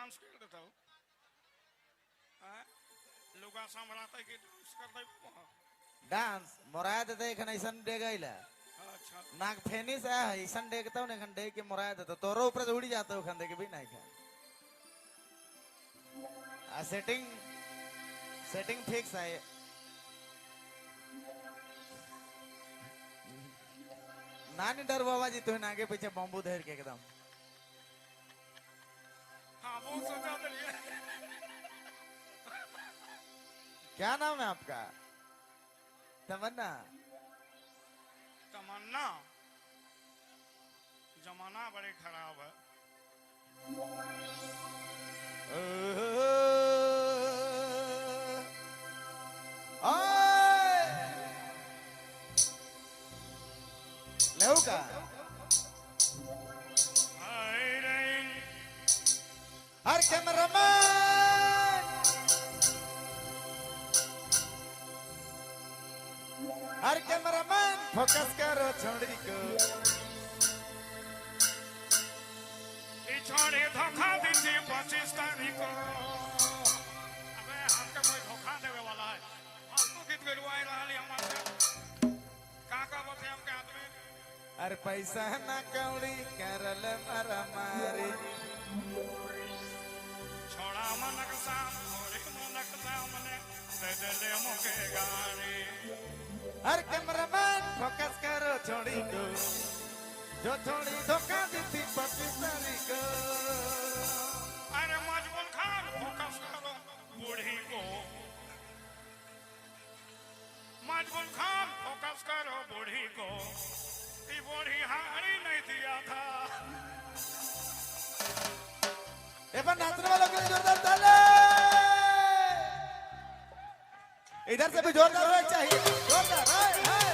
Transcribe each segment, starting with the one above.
डांस कर देता हो। लुगा संभलाता कि डांस कर दे। डांस मोराया देते एखन ऐसन डेग आइला। अच्छा। नाक फेनी से है ऐसन डेगता हूं, एखन डेग के मोराया देता, तोरो ऊपर से उड़ी जाता एखन देखे भी नहीं खा। आ सेटिंग सेटिंग फिक्स है। नानी डर बाबा जी तुम आगे पीछे बम्बू धर के एकदम। हाँ वो सोचा तो लिए। क्या नाम है आपका? तमन्ना। तमन्ना, जमाना बड़े खराब है। लेऊ का? हाय रे। हर कैमरामैन, हर कैमरामैन फोकस करो छोड़ी को। ई छोड़ी धोखा दी थी 25 तारीख को। अबे हमके कोई धोखा देवे वाला है? फालतू गीत गलवाए रहली हमारे से। का का बते हमके आदमी। अरे पैसा ना कौड़ी करल मारा मारी। छोड़ा मनक साम छोड़ी मनक सामने दे दे ले मुके गाड़ी। हर कैमरामैन फोकस करो छोड़ी को, जो छोड़ी धोखा दी थी 25 तारीख को। अरे मजबूर खान फोकस करो बूढ़ी को। मजबूर खान फोकस करो बूढ़ी को, ये बूढ़ी हारी नहीं दिया था। एक बार नाचने वालों के लिए जोरदार ताली। इधर से भी जोरदार होना चाहिए, जोरदार। हाय, हाय।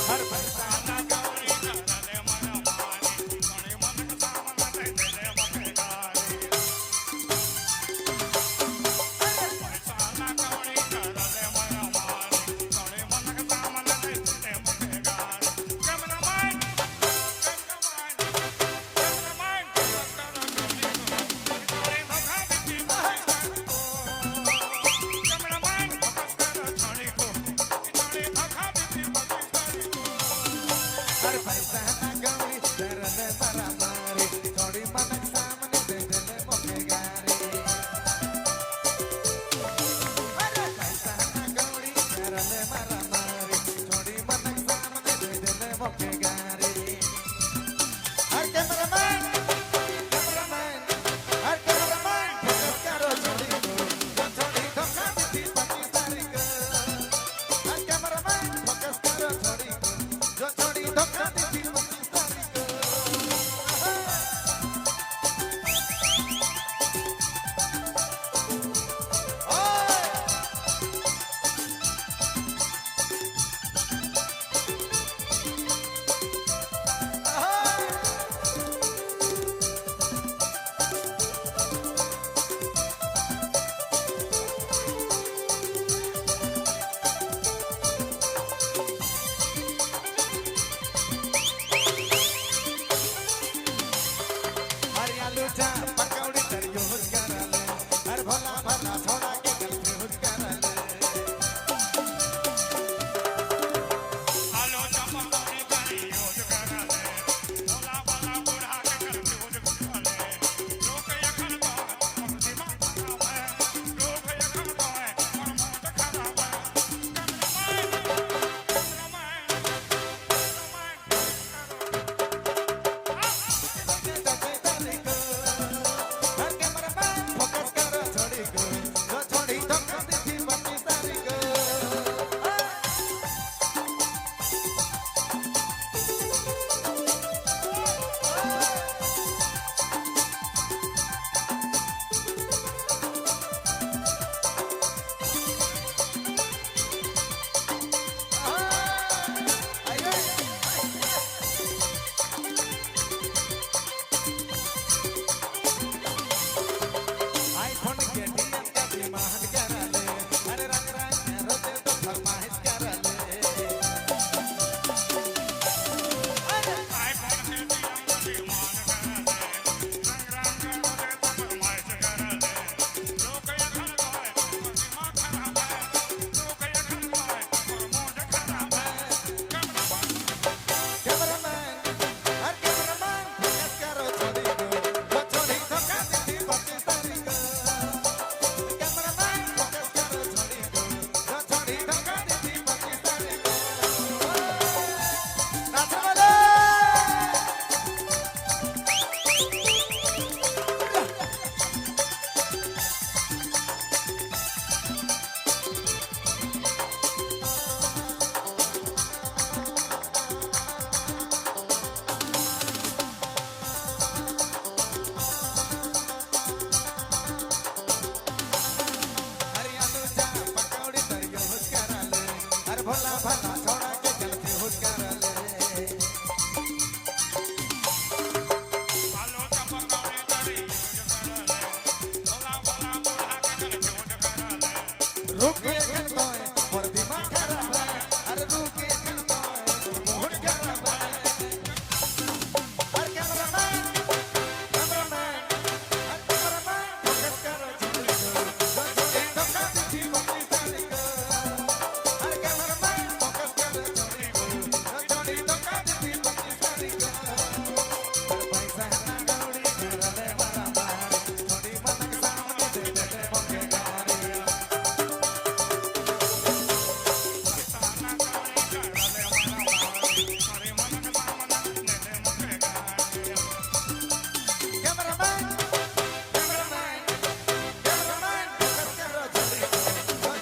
हर पैसा ना गौरी करले मन मारे, छोड़ी मनक सामने दे दे ले मुके गाड़ी। पैसा ना कौड़ी करले मन मारे, छोड़ी मनक सामने दे दे ले मुके गाड़ी। कैमरामैन, कैमरामैन, कैमरामैन फोकस करो छोड़ी को, छोड़ी धोखा दी थी 25 तारीख को। कैमरामैन फोकस करो छोड़ी को, छोड़ी धोखा दी थी 25 तारीख को। हर पैसा ना कौड़ी करल मारा मारी, थोड़ी मनक सामने दे दे ले मोके गारी। अरे पैसा ना कौड़ी करल मारा मारी, थोड़ी मनक सामने दे दे ले मोके गारी। हर कैमरामैन, कैमरामैन, हर कैमरामैन फोकस करो छोड़ी को, जो छोड़ी धोखा दी थी 25 तारीख को। हर कैमरामैन फोकस करो छोड़ी को, जो छोड़ी धोखा दी थी 25 तारीख को। रुके खन तोय मोर दिमाग खराब है। अरे रुके खन तोय मूड खराब है। अरे कैमरामैन, कैमरामैन, अरे कैमरामैन, फोकस करो छोड़ी को, छोड़ी धोखा दी पाकिस्तानी को। अरे कैमरामैन, फोकस करो छोड़ी को, छोड़ी धोखा दी पाकिस्तानी को। पैसा ना कौड़ी करले मारा मारी, छोड़ी मनक सामने दे दे मोके गारी। પૈસા ના કવડી કરલે મારા મારી, છોડી મનક સામને દે દે મોકે ગારી. Cameraman, cameraman, cameraman, focus करो छोड़ी को,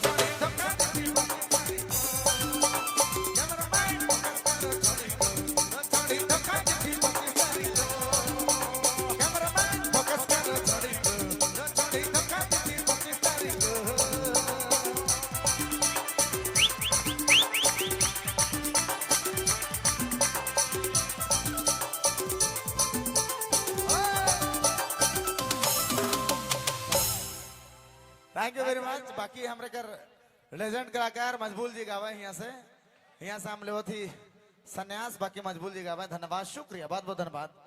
छोड़ी धोखा दी पाकिस्तानी को। कैमरामैन, फोकस करो छोड़ी को, छोड़ी धोखा दी पाकिस्तानी को। कैमरामैन, फोकस करो छोड़ी को, छोड़ी धोखा दी पाकिस्तानी को। Thank you very much. बाकी हमरे कर लेजेंड कलाकार मजबूल जी गावे यहाँ से, यहाँ से हम लेवत ही संन्यास। बाकी मजबूल जी गावे। धन्यवाद, शुक्रिया, बहुत बहुत धन्यवाद।